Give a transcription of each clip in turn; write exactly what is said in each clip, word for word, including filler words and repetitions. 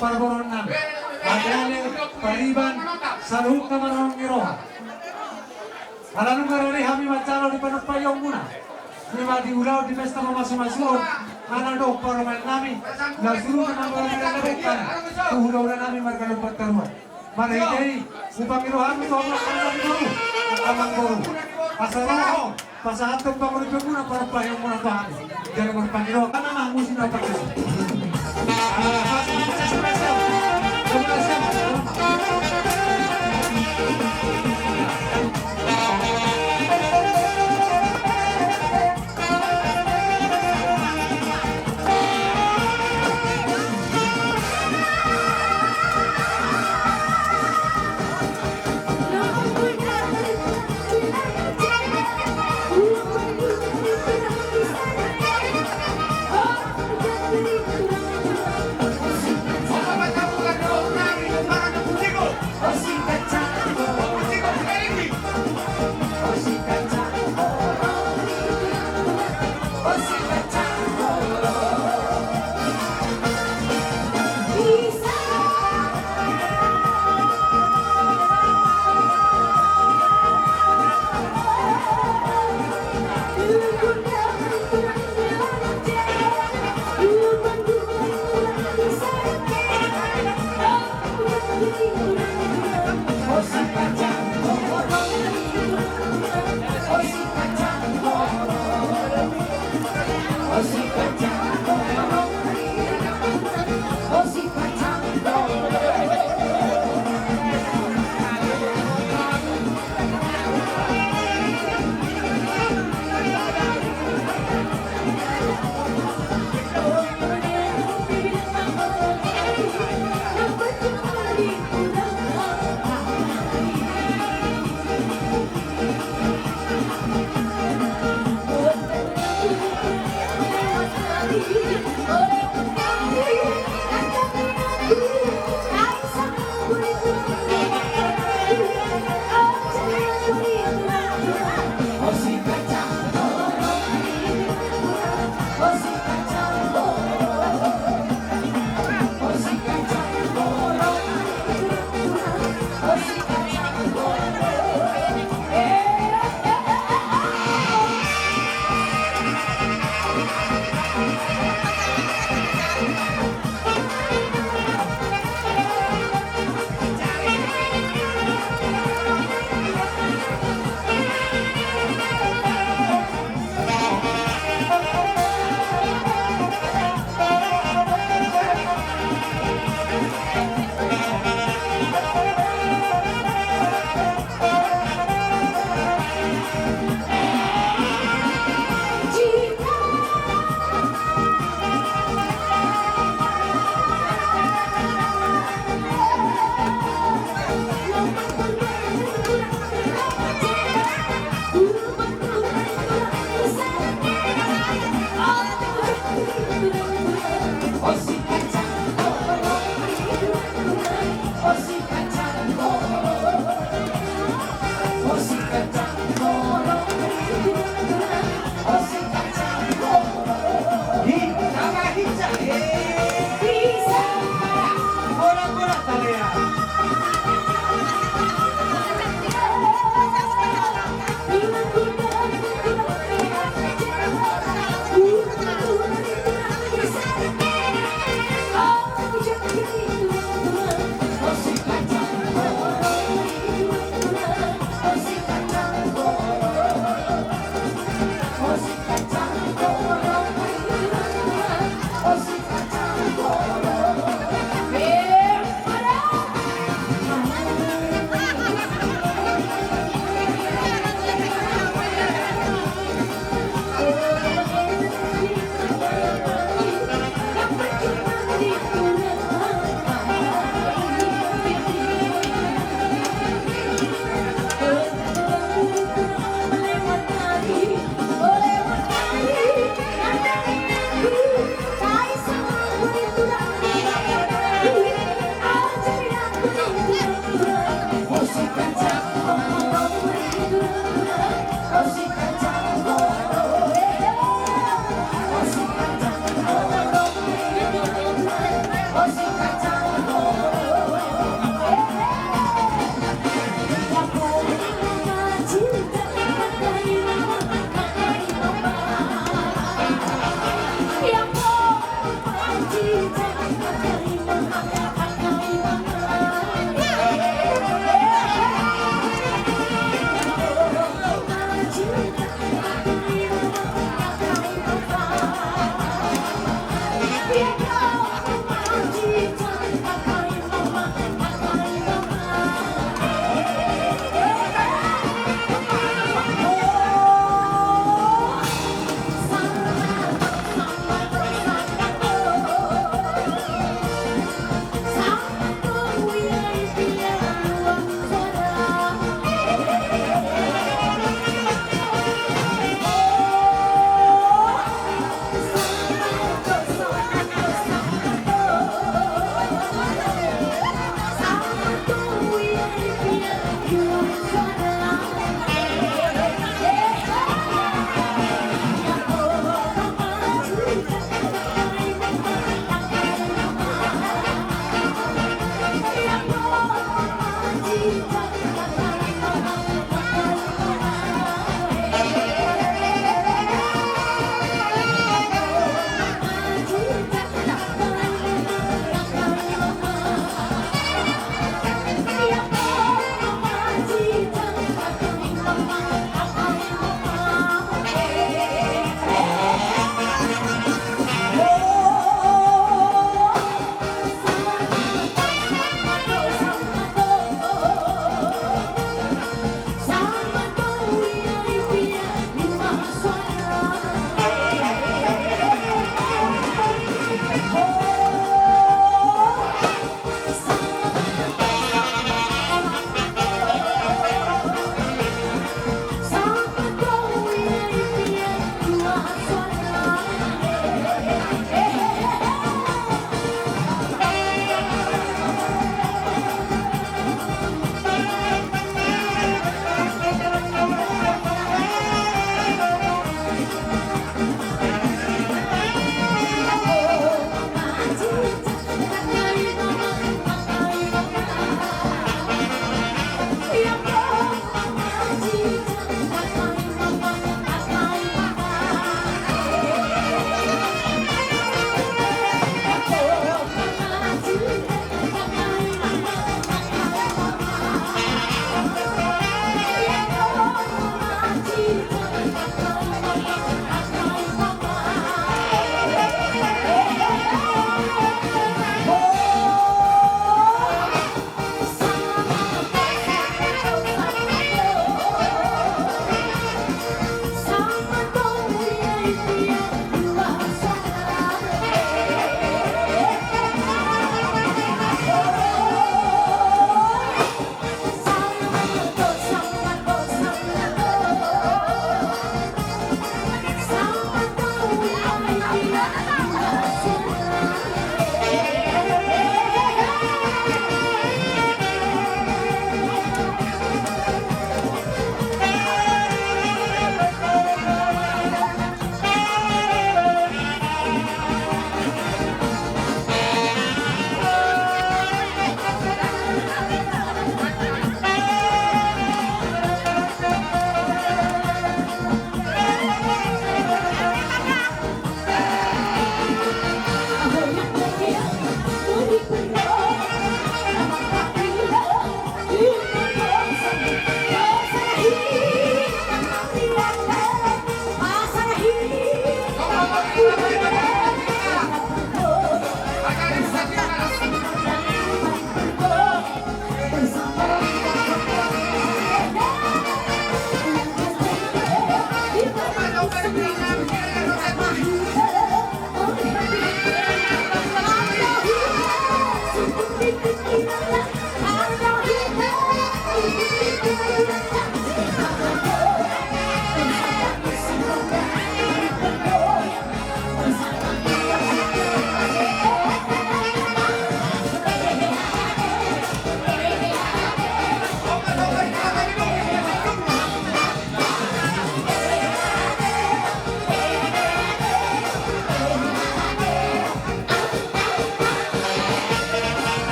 Parboruon nami, aleale, pariban, saluhutna marhaha ni roha. Ala nunga rade hami manjalo di panumpahion muna, ima di ulaon di pesta pamasumasuon anak dohot parumaen nami, laos saluhutna mangulahon na bungkana tu hulahula nami marga Lumban Toruan. Marhite i, hupangido hami tu hamu angka na di boru, angka amangboru, asa ro ho pasahathon panguripan muna, panumpahion muna tu hami. Jadi marpangido hami ma musim na pakai.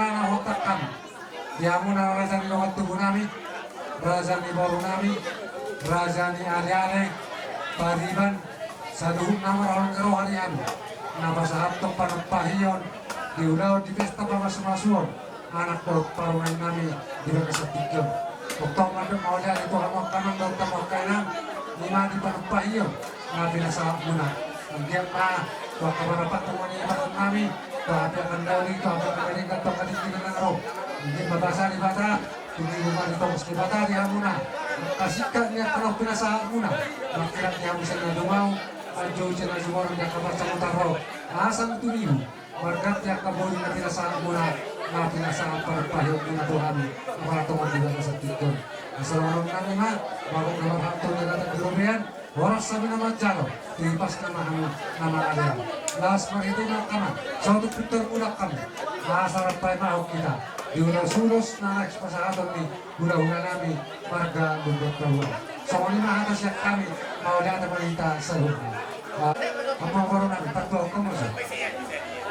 Na hotangkan di hamuna raja ni dongan tubu nami, raja ni boru nami, raja ni aleale, pariban, saluhutna marhon ni roha ni hami na pasahathon panampahion di ulaon di pesta pamasumasuon anak dohot parumaen nami di bagasan tingki on. Tongtong mandok mauliate tu hamu angka amang dohot hamu angka inang, i ma di panampahion na pinasahatmuna. Anggiat ma tu angka parapat tumuni bahen nami, tu hape angka dauli, tu hape angka denggan, tu angka tingki na ro. Anggiat ma basa Debata, tumimbo ma di tongos Debata di hamuna angka singkat ni angka na pinasahatmuna. Mangkirap di hamu sian na dumau, manjou sian na jumorang di angka parsamutan ro. Asa tumimbo marga di angka boru na pinasahatmuna, na pinasahat parpahionmuna tu hami, apala tongon di bagasan tingki on. Asa dohononnami ma, bagot na marhalto di hata di robean, horas hami na manjalo, tu ipasna ma hami na mangalean. Laos marhite ma angka amang, saotik pintor mulak hami. Asa rap paimahon hita di ulos-ulos na naeng pasahaton ni hulahula nami marga Lumban Taruan. Songon i ma hata sian hami, mauliate ma di hita saluhutna. Ah, amang boru nami, patuduhon hamu so.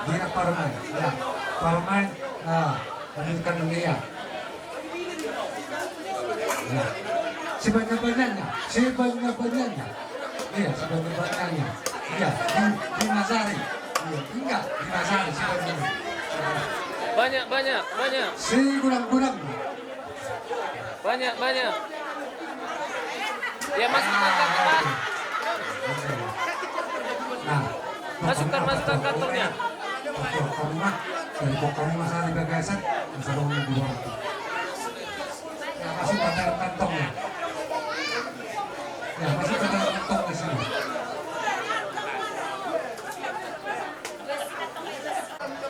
Di na parumaen, ya, parumaen, ah, lanjutkan dulu ya. Ya. Sebanyak-banyaknya, sebanyak-banyaknya. Iya, sebanyak-banyaknya. Iya, di, di Masari. Iya, enggak, di Masari sebanyak-banyaknya. Banyak, banyak, banyak. Segudang-gudangnya. Banyak, banyak. Ya, masukkan kantong, Pak. Nah, masukkan, masukkan kantongnya. Oke, oke, Mas. Dari pokoknya Mas Ali Bagasan, Mas Ali ngomong dulu. Ya, masukkan dalam kantongnya. Ya, masukkan dalam kantongnya sini.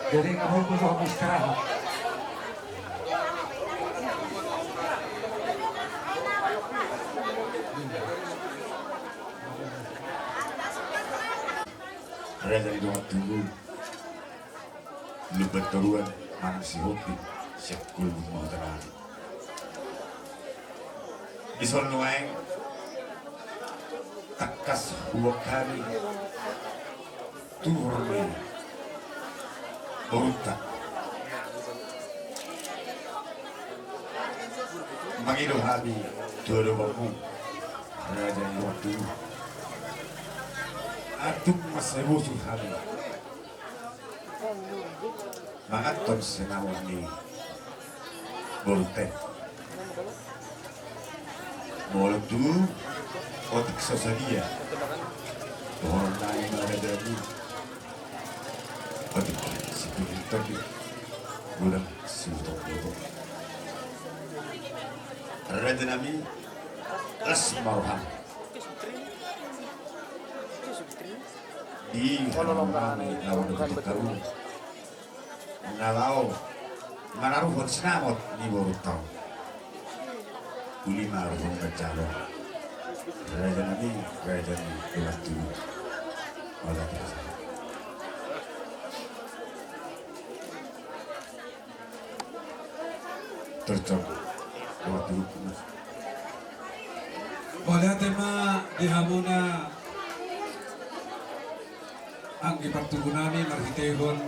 Jadi, nggak mau musuh habis istirahat. Raja ni dongan tubu, Lumban Toruan, manang Sihombing, sian Kolbung ma huta nami. Di son nuaeng tangkas huboan hami tuhor ni borunta. Mangido hami tu adopanmu, raja ni dongan tubu. Antum mansai bosur hami manganhon sinamot ni borunta i. Molo tung otik so sadia, dohonon nami ma raja i. Otik sipingit tondi, godang siutong botong. Raja nami, las ma roham. Di hamu nami lawan do patik karung na laho manaruhon sinamot ni borunta on. Uli ma ruhon manjalo. Raja nami, raja ni dongan tubu. Mauliate. Tercok. Mauliate ma di hamuna anggi partubu nami marhitehon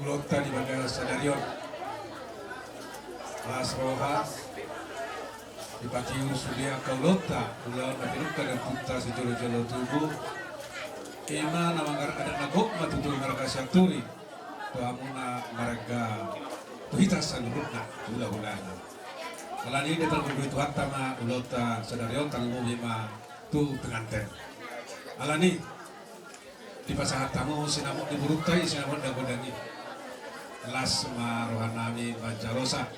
ulaonta di bagasan sadari on. Las roha dipatiur sude angka ulaonta, ulaon na pinungka ni ompunta sijolojolo tubu. I ma na manggarar adat na gok ma tutu marga Sianturi. Tu hamuna marga, tu hita saluhutna, tu hulahulana. Alani i dipargogoi Tuhanta ma ulaonta sadari on, tarlumobi ma tu penganten. Alani i dipasahat hamu sinamot ni borunta i, sinamot na godang i. Las ma roha nami manjalosa.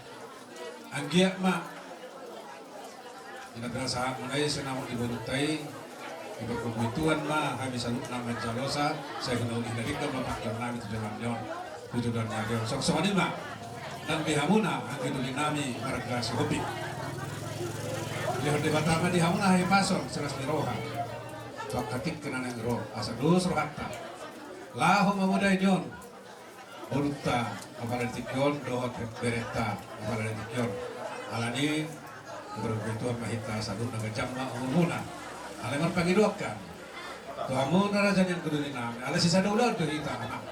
Anggiat ma di na pinasahatmuna i sinamot ni borunta i, dipargogoi Tuhan ma hami saluhutna manjalosa, sai hinauli na denggan ma pangkeon nami tu joloan ni on, tu joloan ni ari on. Songon i ma nang di hamuna anggi doli nami marga Sihombing. Dilehon Debata ma di hamuna hahipason, silas ni roha tu angka tingki na naeng ro, asa dos rohanta laho mamodai di on borunta apala di tingki on dohot berenta apala di tingki on. Alani i dipargogoi Tuhan ma hita saluhutna, ganjang ma umurmuna. Alai marpangidoan hami tu hamuna raja ni anggi doli nami, ala sisada ulaon do hita, amang.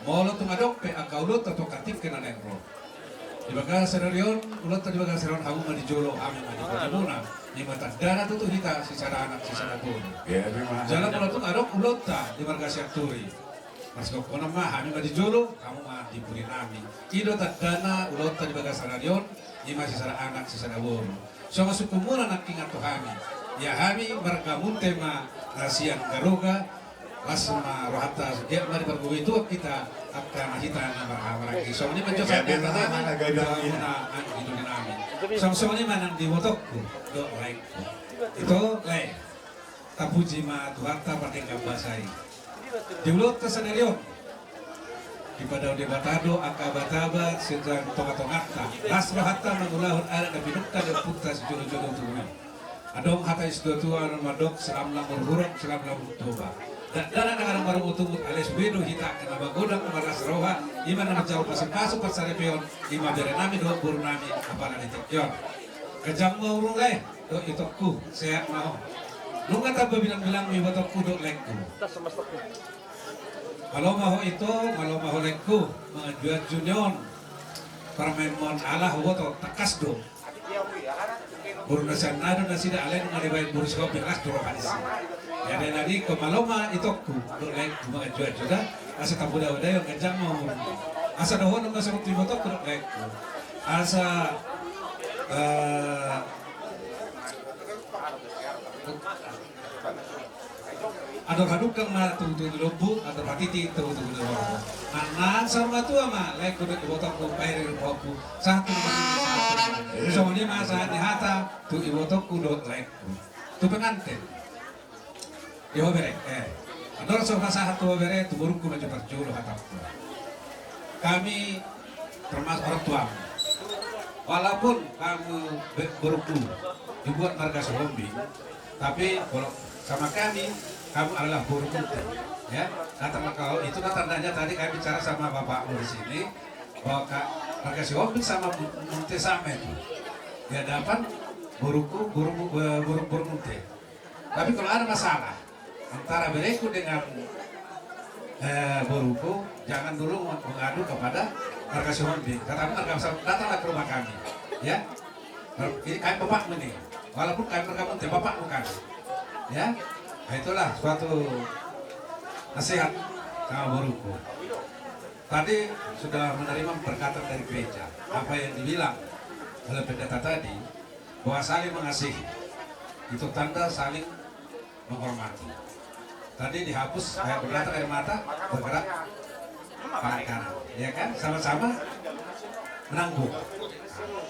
Molo tung adong pe angka ulaonta tu angka tingki na naeng ro, Di bagasan sadari on, ulaonta di bagasan sadari on, hamu ma di jolo, hami ma di parjolo. I ma tandana tutu hita sisada anak sisada boru. Jala molo tung adong ulaonta di marga Sianturi, marsigomgoman ma, hami ma di jolo, hamu ma di pudi nami. I do tandana ulaonta di bagasan sadari on, i ma sisada anak sisada boru. Songon sungkunmuna nangkin tu hami. Ia hami marga Munte ma na sian Garoga. Las ma rohanta, sude ma di pargogoi tuak hita angka na hita na marhahamaranggi. Songon i ma jo sahat ni hata nami, songon i ma nang di ibotongku dohot laengku. Ito lae, tapuji ma Tuhanta pardenggan basa i. Di ulaonta sadari on, dipadao Debata do angka abat-abat sian tongatonganta. Las rohanta mangulahon adat na pinungka ni ompunta sijolojolo tubu. Adong hata ni situatua na mandok, silam lam marhurang, silam lam martoba. Dakdanak na adong marungutungut, alai sude do hita angka na magodang marlas roha, i ma na manjalo pasupasu parsaripeon, i ma bere nami dohot boru nami, apala di tingki on. Ganjang ma umurmu lae dohot itongku, sehat ma ho. Nunga tamba bilang-bilangmu ibotongku dohot laengku. Malo ma ho ito, malo ma ho laengku, manganju-anju ni on. Parumaenmon ala huboto, tangkas do. Boru na sian na do nasida, alai nunga dibaen boru Sihombing, las do roha disi. Jadi na ningku, malo ma itongku dohot laengku, manganju-anju da. Asa tampuda-uda i, ganjang ma umurmu. Asa dohonon ma songon tu ibotongku dohot laengku. Asa, eh, andor hadungka ma togu-togu ni lombu, andor hatiti togu-togu ni horbo. Manang saur matua ma laengku dohot ibotongku, pairi rupa ompu, sahat tu na martua, sahat tu na martua. Songon i ma sahat ni hata tu ibotongku dohot laengku. Tu pengantin. Di ho bere, eh. Andorang so hupasahat tu ho bere, tu borungku ma jo parjolo hatangku. Kami termasuk orang tuamu. Walaupun kamu be-, borungku dibuat marga Sihombing, tapi kalau sama kami, kamu adalah boru Munte, ya. Datanglah kau, itulah tandanya tadi kami bicara sama bapakmu di sini, bahwa ka-, marga Sihombing sama Mu-, Munte sama itu. Di hadapan borungku, boru Mu-, eh, boru, boru Munte. Tapi kalau ada masalah antara berengku dengan, eh, borungku, jangan dulu mengadu kepada marga Sihombing. Tetapi marga Sihombing, datanglah ke rumah kami. Ya. Ini kami bapakmu nih. Walaupun kami marga Munte, bapakmu kami. Ya. Nah, itulah suatu nasihat sama borungku. Tadi sudah menerima perkataan dari gereja. Apa yang dibilang oleh pendeta tadi, bahwa saling mengasihi. Itu tanda saling menghormati. Tadi dihapus air bergerak, air mata bergerak tangan kanan, ya kan? Sama-sama menanggung.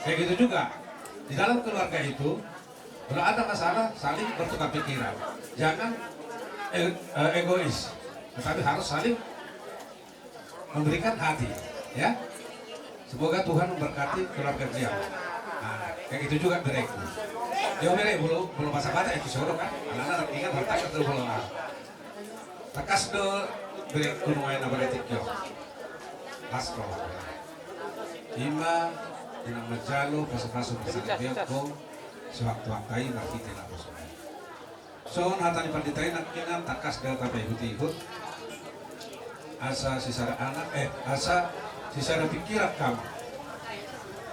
Kayak gitu juga di dalam keluarga itu, kalau ada masalah saling bertukar pikiran. Jangan e-, eh, egois, tetapi harus saling memberikan hati, ya. Semoga Tuhan memberkati keluarga beliau. Nah, kayak gitu juga berengku. Dia bere, belum, belum masa bata itu soro kan. Anak-anak ingat bertakat tuh belum. Tangkas do berengku nuaeng na bere tingki on. Las do. I ma, i na manjalo pasu-pasu parsaripeon, sewaktu-waktu i marhite na poso. Songon hata ni pandita i nangkiningan, tangkas do tapaihut-ihut. Asa sisada anak, eh, asa sisada pikiran hamu.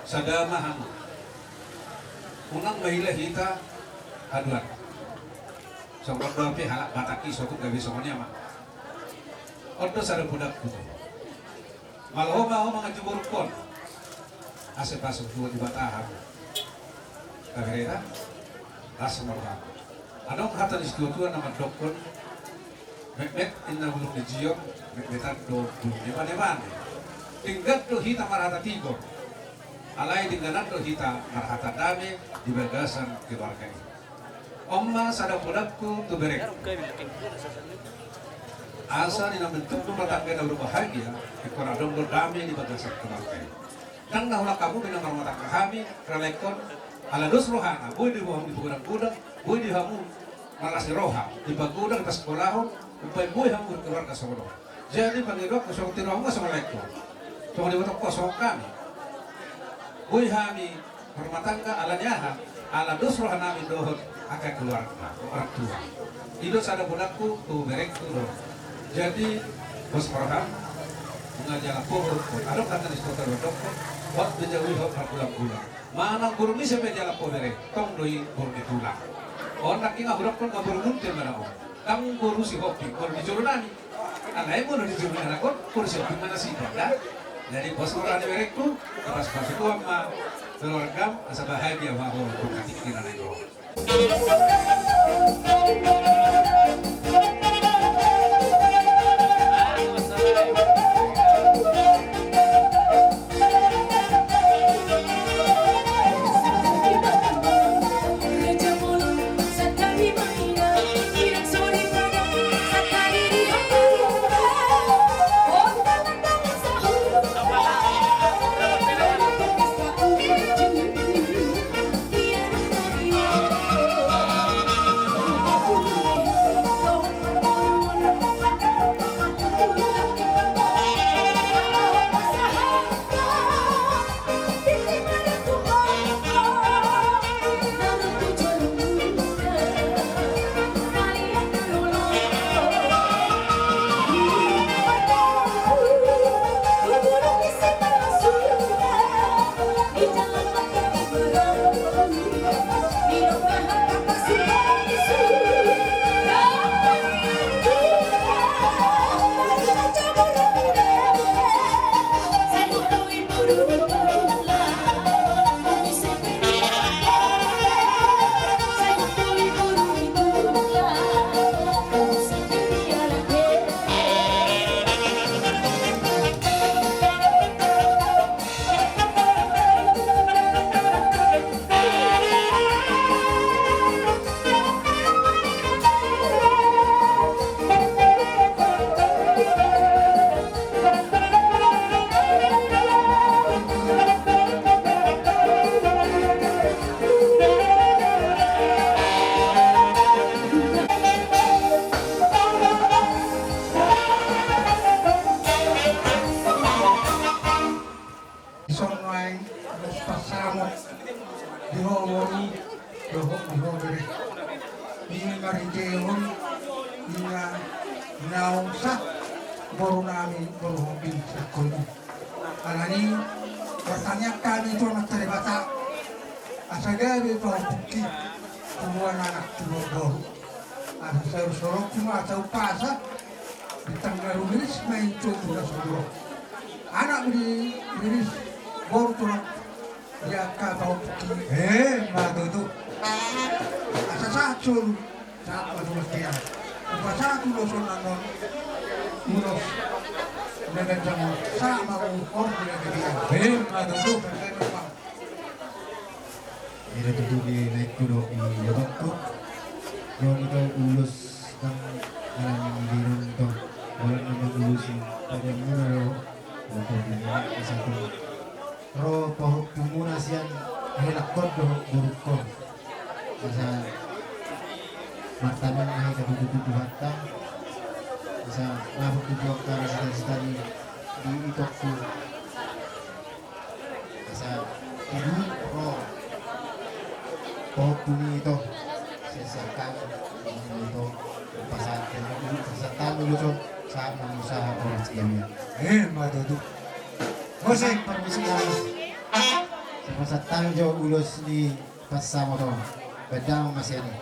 Sada ma hamu. Unang maila hita haduan. Songon dope halak Batak i sogot gabe songon i ma. On do sada podakku. Malo ma ho manganju borungkon. Asa pasuk dua di batahan. Tabereta. Asa marhak. Adong hata ni situatua na mandokkon. Metmet inna bulung ni Jion, metmetan do bulung ni mane-mane. Denggan do hita marhata tigor. Alai dengganan do hita marhata dame di bagasan keluarga i. On ma sada podakku tu berengku. Asa di na bentuk rumah tangga na berbahagia, ingkon adong do dame di bagasan keluarga i. Ndang na holan hamu be na marrumah tangga hami, rala ingkon ala dos rohana, boi do hamu dipagodang-godang, boi do hamu marlas ni roha, dipagodang, dipasekolahon, umbaen boi hamu berkeluarga songon on. Jadi pangidoanku songon tu rohamu songon laengku. Songon di ibotongku songon hami. Boi hami marrumah tangga ala ni aha, ala dos rohanami dohot angka keluarga, orang tua. I do sada podakku tu berengku do. Jadi, bos marham, nunga jala pohor, adong hata ni situatua dohonon, Hot do jabu i hot margulang-gulang. Manang boru ni sian media lampu bere, tong do i boru ni tulang. On nangkin nga hudok on nga boru munte mana on. Ndang boru si hopi, boru ni jolo nami. Alai molo di jolo nami on, boru si hopi mana si iba da. Jadi pos roha ni berengku, pas-pas Tuhan ma keluargam, asa bahagia ma ho, tu katik kira na i. Dison nuaeng, las pasamot di ho boru dohot di ho bere. Di marhitehon i na, na sahat boru nami boru hopi sahali on. Alani martangiang hami tu Amanta Debata asa gabe pahompungki tu boru anak tu boru. Asa saur sorongku ma asa umpasa bintang na rumiris ma i tu na sumurung. Anak di riris boru tulang di angka pahompungki. Emma tutu. Asa sahat solu sahat ma tulang tiang. Umpasa tu ulos on annon ulos na ganjang on sahat ma uhum di na ganjang. Emma tutu. Ira tutu di laengku dohot di itongku. Dohot ito ulos nang alani di inong ito. Holan na mangulosi padian muna do. Dohot di inong asa tu ro pahompumuna sian helangkon dohot borungkon. Asa martangiang ma hita tu Tuhanta. Asa dapot tu angka cita-cita ni di itongku. Asa tubu ro pahompumi ito. Sesangkan ito pasahat ito pasahat tanu ito sahat mangusaha oras gabe. Emma tutu. Musik permisi kami. Pasahat tanu jo ulos ni pasamot on. Badang masian i.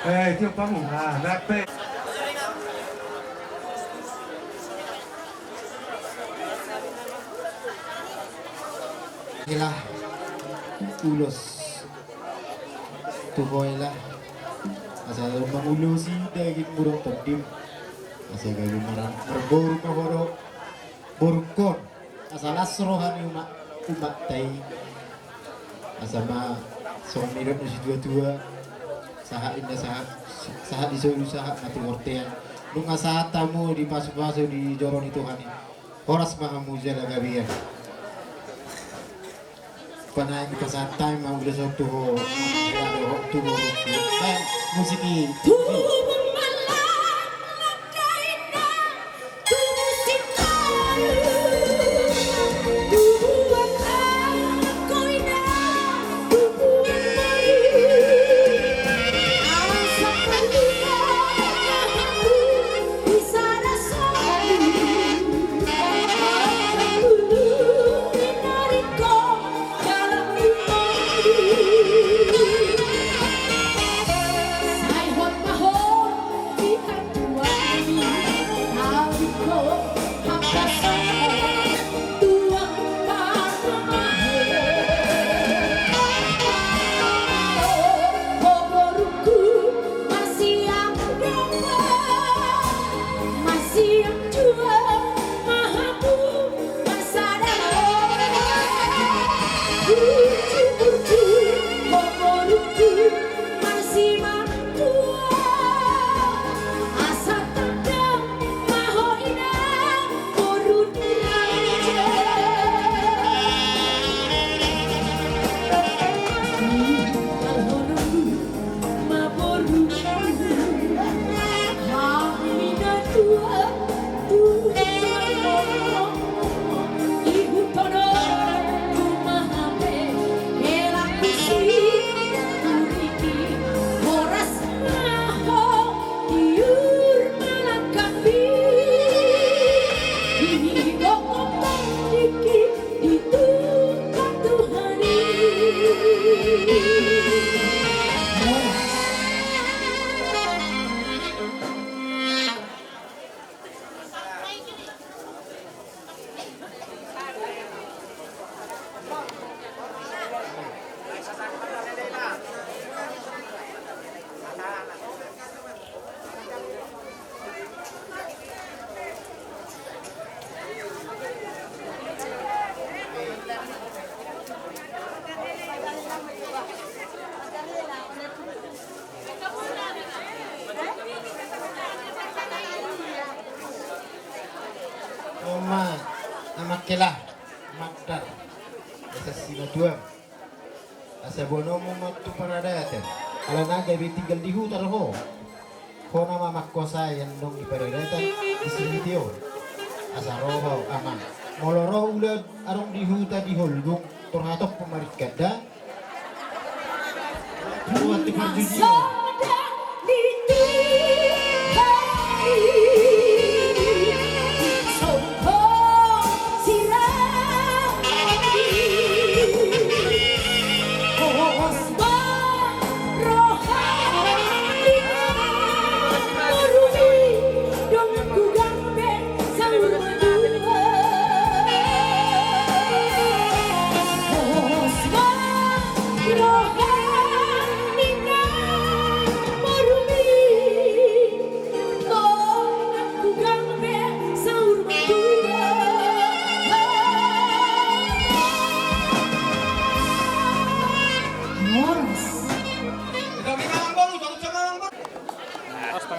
Eh, tiup hamu. Ah, nate. Ila ulos tu ho ila. Asa mangulosi daging burung tondim. Asa gabe mar-, marboru ma ho dohot borungkon. Asa las roha ni umak, umakta i. Asa ma songon nidok ni situatua. Sahat inna sahat, sahat di solu sahat ma tu bortean. Nunga sahat hamu dipasupasu di joro ni Tuhan i. Horas ma hamu jala gabe. Panaeng pasahat hami ma ulos on tu ho. Hea dohot tu ho. Baen musik i. Oma, Amang Kela, Magdar, asa sinatuam. Asa boanonmu ma tu paradatan. Alana gabe tinggal di huta do ho. Ho nama mangkosai annon di paradatan di sini tio. Asa ro ho, Amang. Molo ro ulaon adong di huta di Holbung, tor hatop pamaringkat da. Buat di parjujian.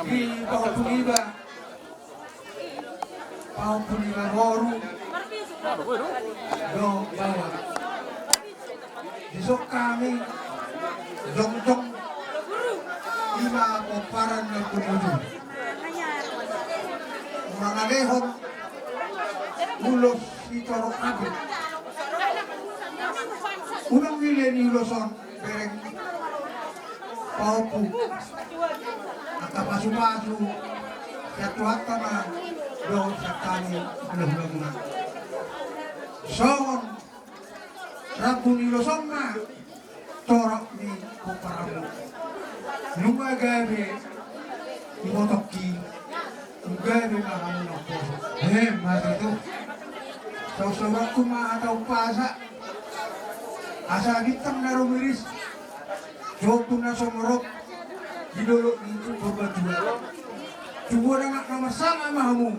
Di pahompu iba. Pahompu ni na boru. Do bawa. Dison hami jongjong ima pomparan na tumujur. Mangalehon ulos sitorop abit. Unang nilai ni ulos on. Bereng pahompu. Angka pasupasu sian Tuhanta ma dohot sian hami hulahula muna. Songon rambu ni ulos on ma torop ni pomparanmu. Nunga gabe ibotongki, nunga gabe ma hamu naposo. Emma tutu. Saursaurangku ma hata umpasa. Asa bintang na rumiris, jompu na sumorop di dolok ni Purbatua. Tubuan anak na marsama ma hamu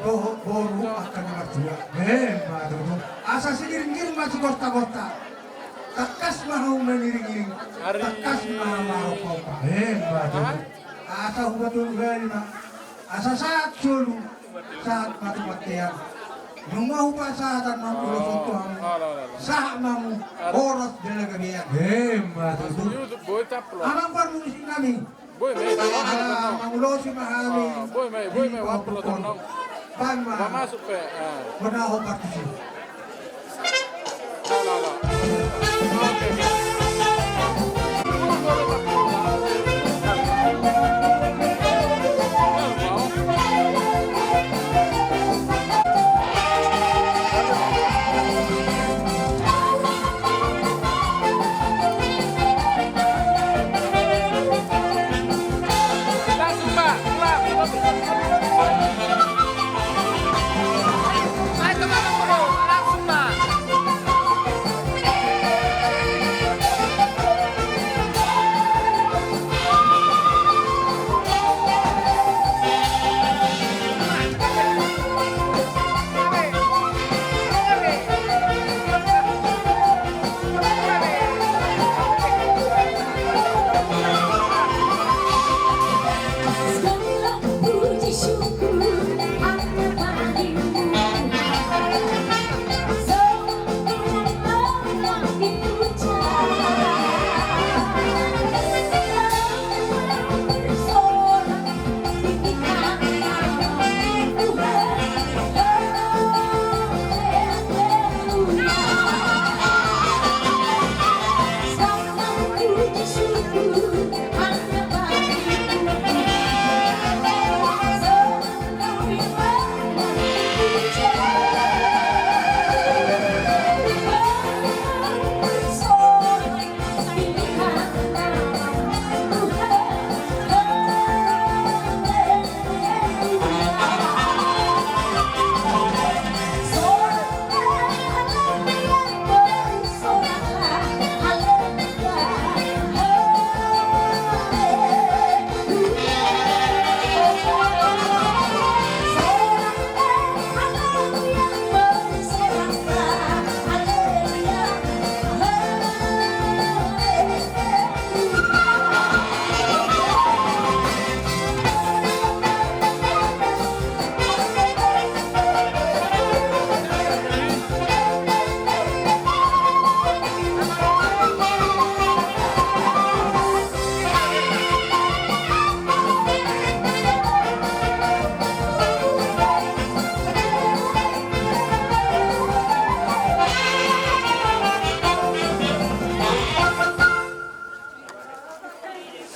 dohot boru angka na martua. Emma tutu. Asa sigiringgiring ma sigontagonta. Tangkas ma hamu mangiringiring. Tangkas ma hamu marompaompa. Emma tutu. Asa hupatudu hali ma. Asa sahat solu, sahat ma tu bontean. Nunga hupasahat ma ulos on tu hamu. Sahat ma hamu horas jala gabe. Emma tutu. Amang parmusik nami. Ala mangulosi ma hami di pahomput on. Baen ma. Hona ho partisi.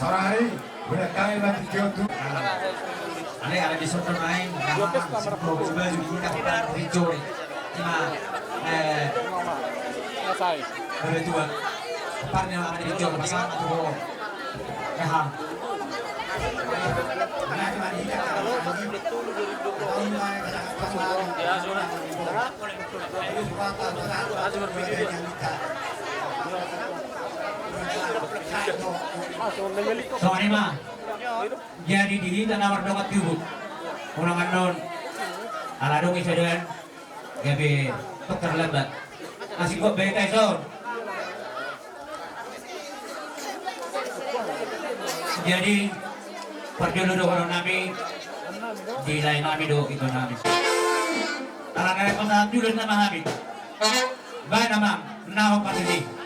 Saur hami, buat kami bantu kio tu. Ale, ale, di soto naeng, gahaman, singkong, baju, kita, kita, rijori. Ima, eh, berdua. Parnya ada rijori, pasangan tu. Gahaman. Songon i ma. Jadi di hita na mardongan tubu. Unang annon. Ala adong i sadarion. Gabe terlambat. Asing kok beta ison. Jadi, parjolo dohonon nami, di lae nami do ito nami. Ala nai pasahat jolo nama nami. Baen nama, na ho pasti.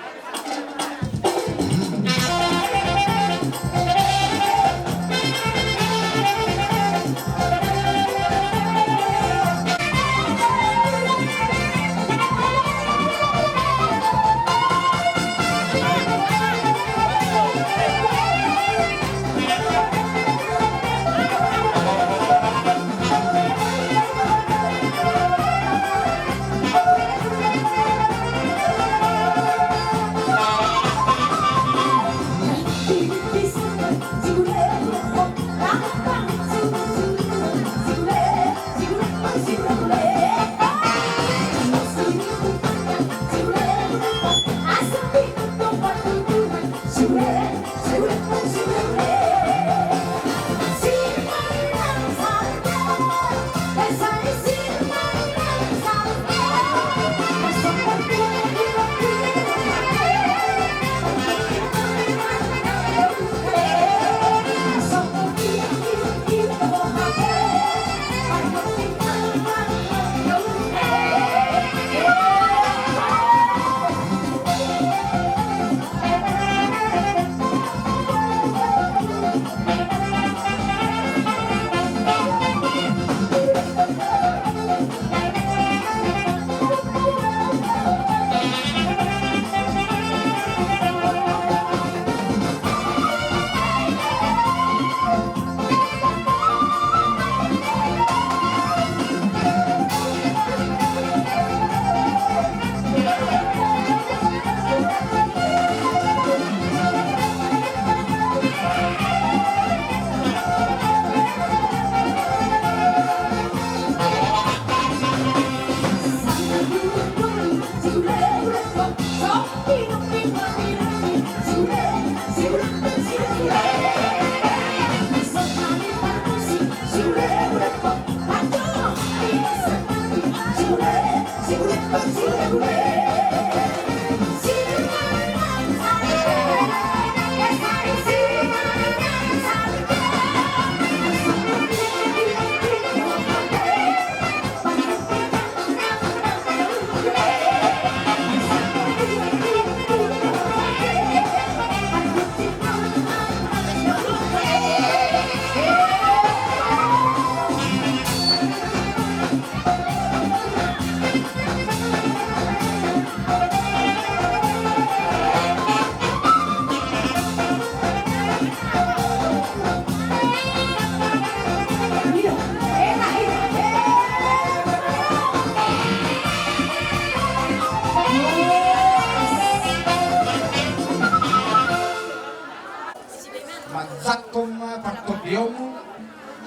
Manjangkon ma partondionmu,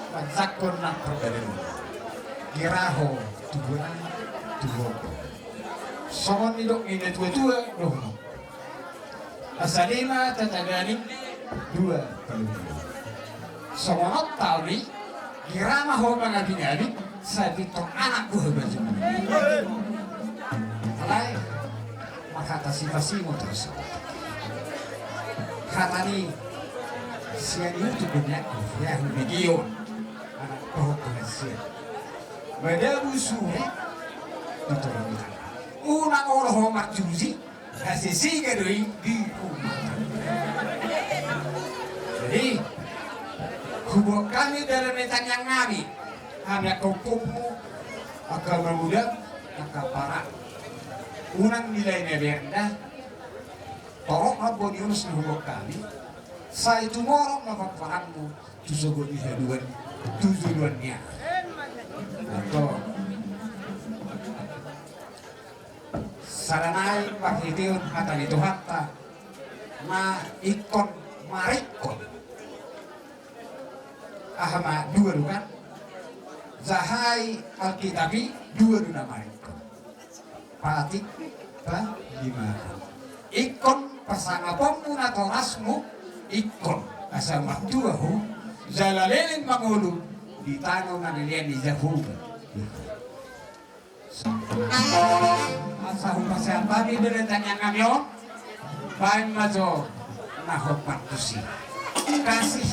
manjangkon nang pardalanan. Gira ho tu bona, tu bona. Songon nidok ni natuatua do. Asa lima tataganing dua palumbung. Songon on taon i, gira ma ho mangabingabi, sai pintor anak buha bajul. Alai, marhata sipasimo torus. Hata ni sian i utuk do nian, ya, hubegeon. Anak tohok tu nasian. Madabu suri, pintor anak. Unang olo ho marjuji, hasisiga do i di rumah. Jadi, huboan hami dalan ni tangiang nami, hami angka ompungmu, angka amangudam, angka parang. Unang nilai na berenda, torop ma boni ulos na huboan hami, sai tumorop ma parparanmu, tu sogot ni haduan, tu joloan ni aha. Antong. Sada nai parhiteon hata ni Tuhanta, na ingkon maringkot. Aha ma dua do kan? Jahai Alkitab i dua do na maringkot. Patik, pa, lima. Ingkon pasangaponmu natorasmu, ingkon asa martua ho, jala leleng mangolu di tano na nilean ni Jahowa. Asa hupasahat hami do tangiang nami on, baen ma jo na hombar tusi. Kasih.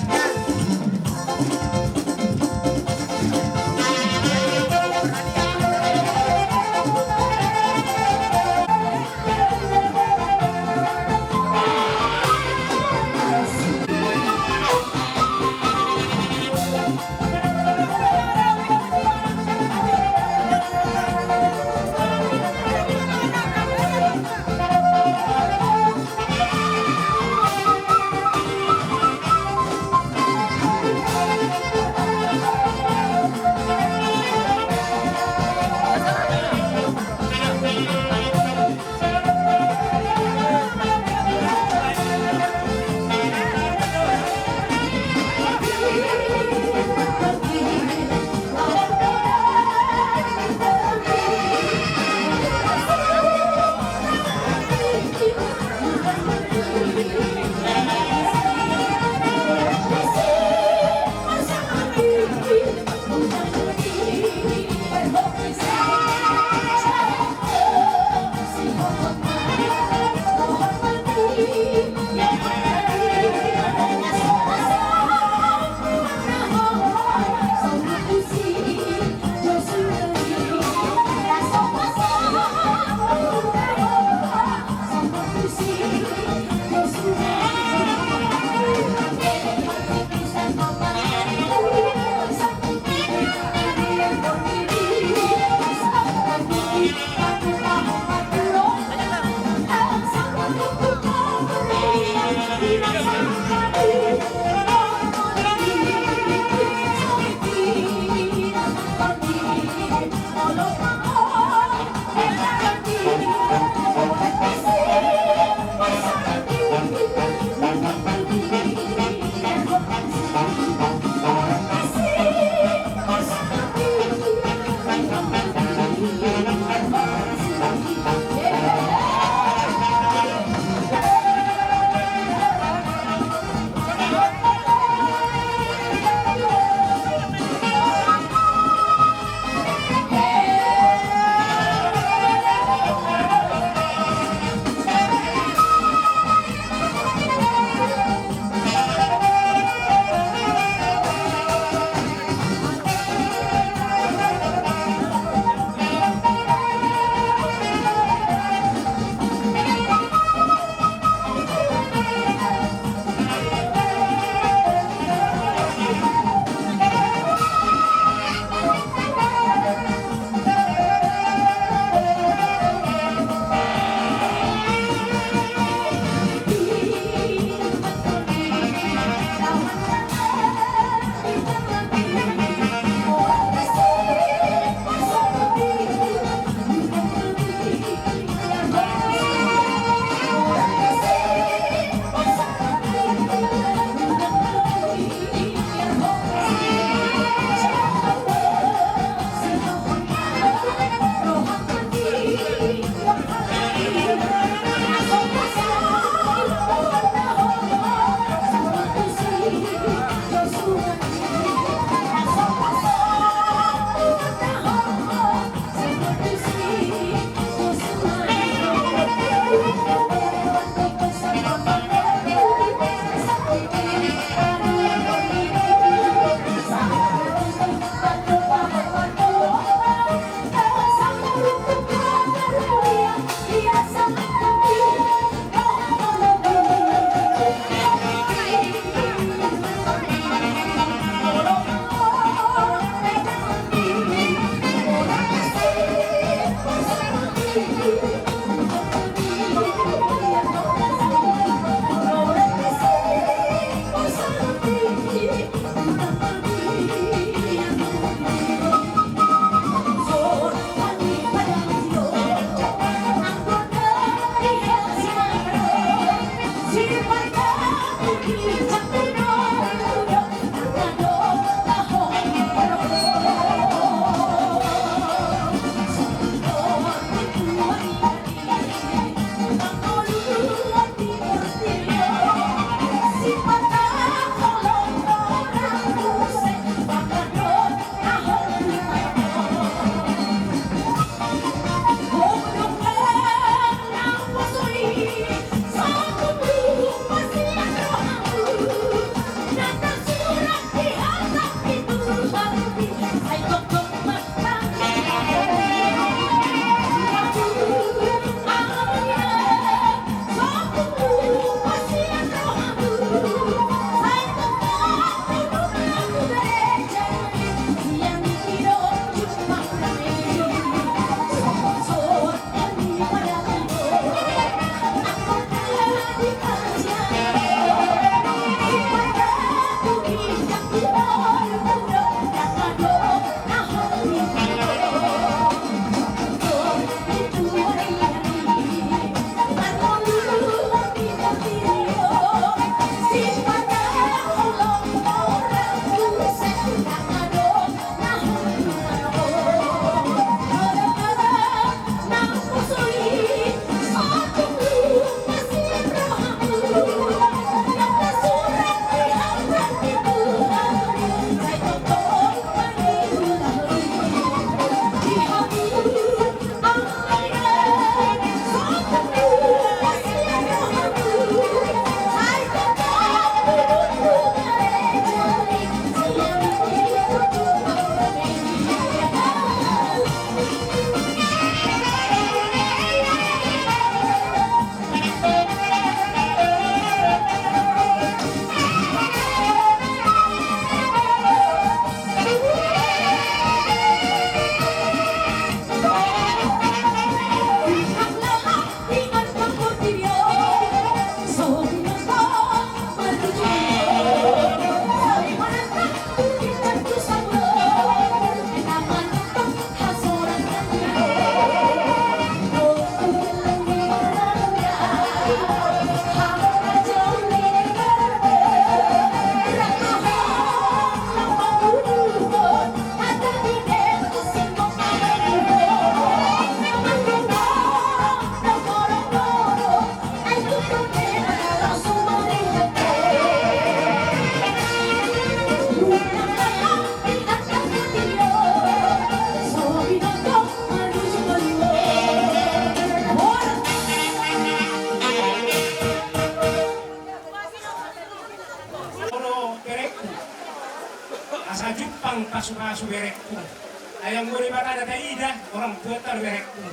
Ai anggo Debata na taida, orang tua tarberekku.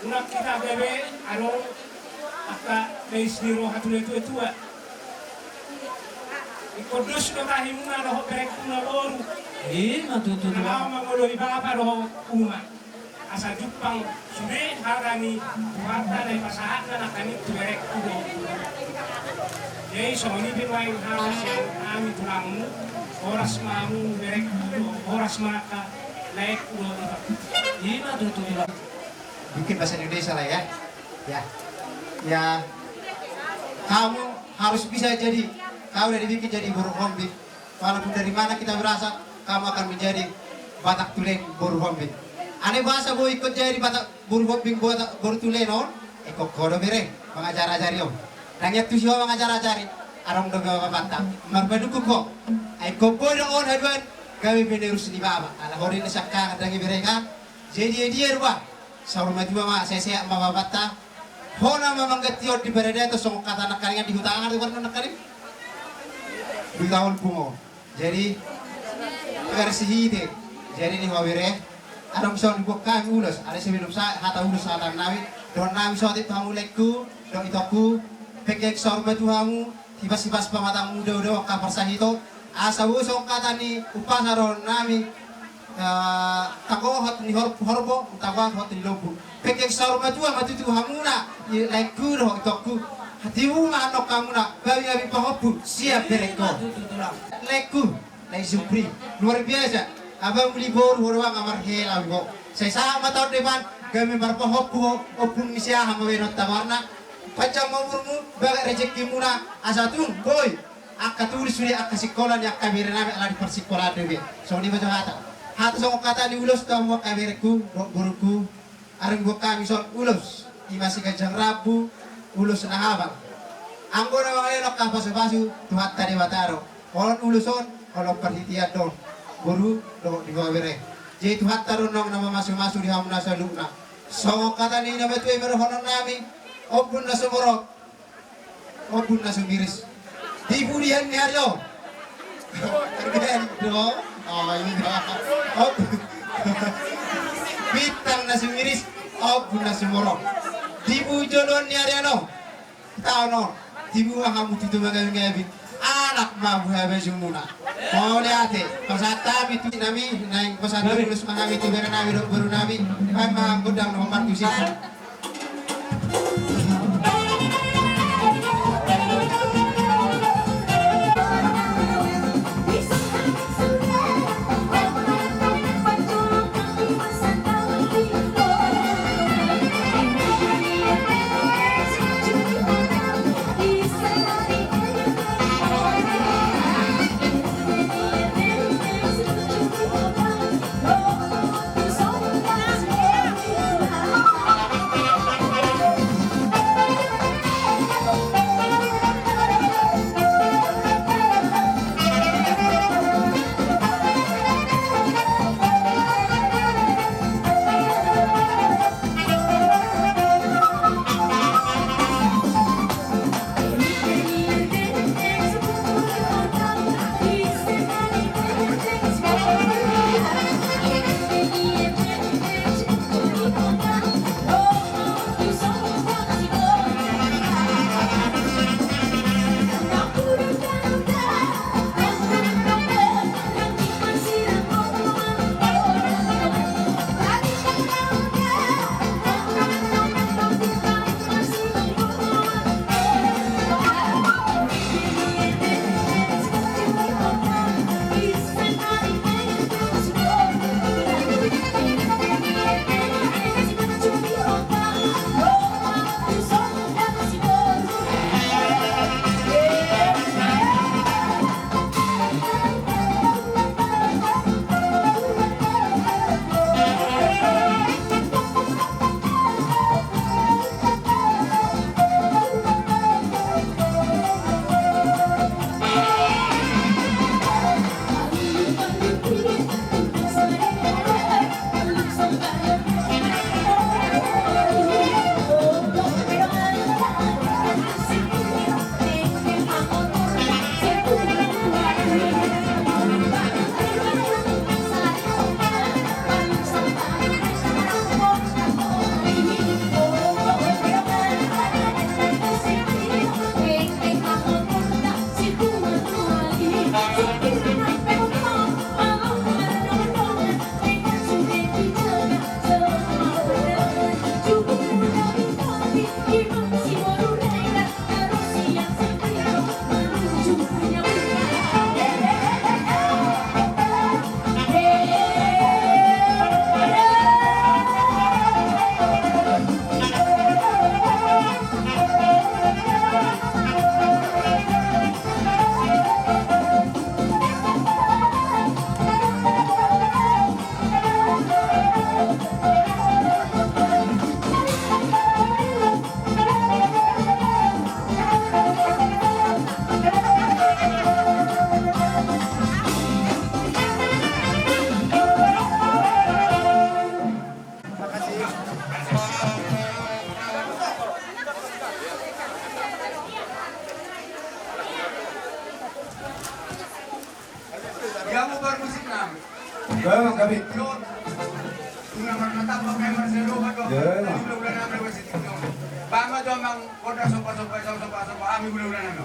Unang hita gabe adong angka na isi ni roha tu na tuatua. Ingkon dos do tahimuna dohot berekku na boru. Ima tutu. Na laho mangoloi bapa dohot uma. Asa jumpang sude hata ni Tuhanta na dipasahatna nangkaning tu berekku dohot. Jadi songon i pe nuaeng hata sian hami tulangmu, horas ma hamu berekku dohot, horas ma angka laengku dohot. Ima tutu tulang. Bikin bahasa Indonesia lah ya. Ya. Ya. Kamu harus bisa jadi, kau udah dibikin jadi boru Hombing. Walaupun dari mana kita berasal, kamu akan menjadi Batak Tulen boru Hombing. Alai boasa boi ingkon jadi Batak boru Hombing, Batak boru Tulen on, ingkon ho do bere mangajar-ajari on. Ndang iantusi ho mangajar-ajari, adong do bapanta marpadungkun ho. Ai ingkon boi do on haduan gabe penerus ni bapa. Ala ho do i na siangkangan, ndang i bere kan. Jadi dia do ba. Saur matua ma, sehat-sehat ma bapanta. Ho nama mangganti on di paradaton, songon hata nangkaningan di huta Angar, di huta on nangkaning. Di huta on pungo. Jadi, agar sihite. Jadi ni ho bere. Adong songon dibuat hami ulos. Ada sebelum sa-, hata ulos hata nami. Dohonon nami saotik tu hamu laengku, dohot itongku. Pengkeng saur matua hamu. Hipas-hipas pamatangmu do, dohot angka parsahiton. Asa boi songon hata ni umpasa dohonon nami, eh, tagohot ni hor-, horbo, tagohot ni lombu. Pengkeng saur matua ma tutu hamuna, i laengku dohot itongku. Tibu ma annon hamuna, babi-babi pahompu sian berengku. Laengku, Lae Supri. Luar biasa. Abang beli boru ho dohot amar hela ho. Sai sahat ma taon depan, gabe marpahompu ho, ompung ni si aha ma baenon tabarna. Panjang ma umurmu, bagak rejekimuna, asa tung, boi. Angka tulis sude angka sikola ni angka bere nami ala di parsikolaan do be. Songon i ma jo hata. Hata songon hata ni ulos tu hamu angka berengku, dohot borungku. Adong dibuat hami son ulos. Ima siganjang rambu, ulos na habang. Anggo na mangalehon angka pasu-pasu, Tuhanta Debata do. Holong ulos on, holong parhitean do on. Boru, dohot di ho bere. Jadi Tuhanta do naung na mamasu-masu di hamu na saluhutna. Songon hata ni na matua i ma dohonon nami, ombun na sumorop. Ombun na sumiris. Tibu di an ni ari on. Tergendo. Oh, iya. Ombun. Bintang na sumiris. Ombun na sumorop. Tibu joloan ni ari on. Taon on. Tibu ma hamu tutu mangabi-ngabi. Anak ma buha bajumuna. Mauliate. Pasahat hami tu nami. Naeng pasahat ulos ma hami tu bere nami dohot boru nami. Baen ma gondang na hombar tusi. Emang kami. Tuna marnatap pakai marsedo. Ya, emang. Tadi udah-udah nama masih tinggal. Bang, maju, Bang. Kota sopa-sopa, sopa-sopa, sopa, ami gula-gula nama.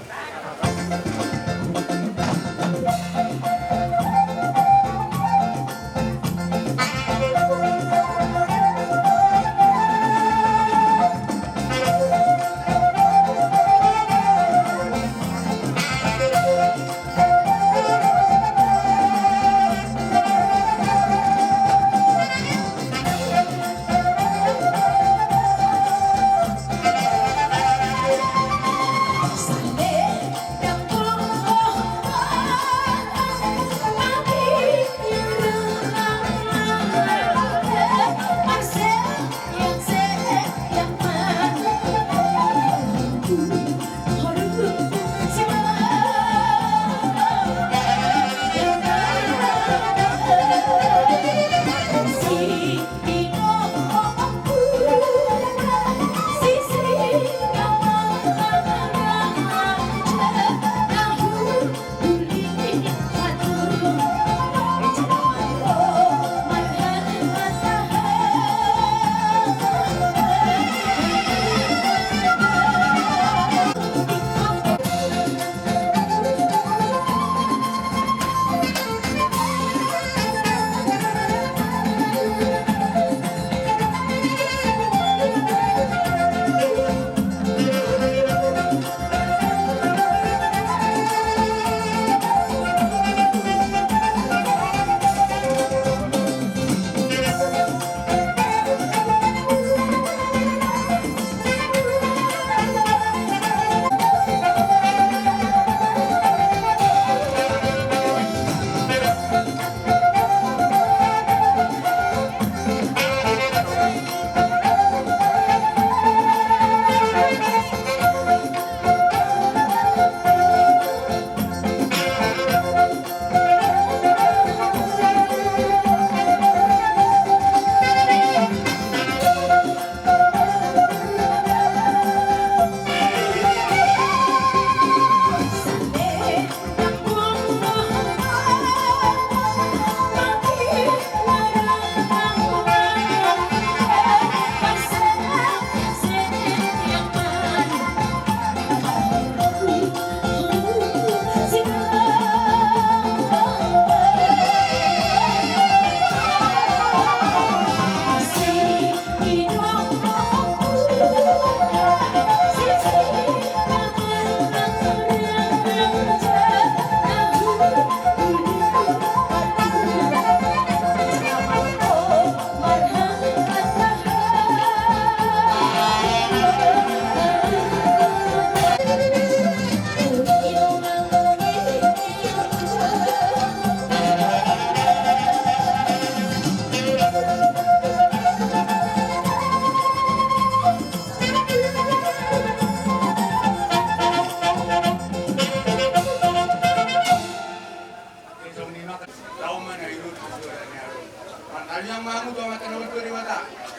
Mangaliang ma hamu tu Amanta na martua Debata.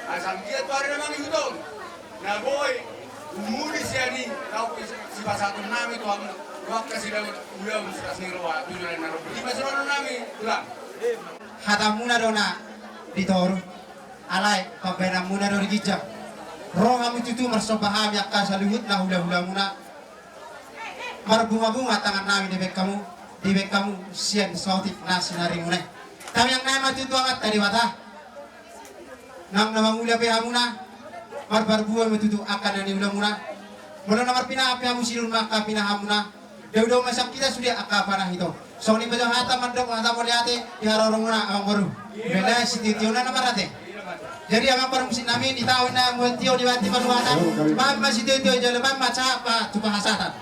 Asa anggiat tu ari na mangihut on na boi umuli sian i, laho sipasahaton nami tu hamu tu angka sidaon ulaon silas ni roha tu joloan na ro. Ima sidohonon nami, Tulang. Hatamuna do na di toru, alai pambahenanmuna do di ginjang. Ro hamu tutu marsomba hami angka saluhut na hulahulamuna. Marbungabunga tangan nami dibaen hamu, dibaen hamu sian saotik na sinarimuna i. Tamiang nami ma tutu Amanta Debata. Nang na mangula pe hamuna, marparbue ma tutu angka na niulamuna. Molo na marpinahan pe hamu, sidung ma angka pinahanmuna. Daodao ma sian hita sude angka panahit on. Songon i ma jo hata mandok hata mauliate di haroromuna, amangboru. Bena sitiotiona na marate. Jadi amang parmusik nami, di taon na buat tio di bati panuatan. Baen ma sitiotio jala baen ma sahat tu pangasatan.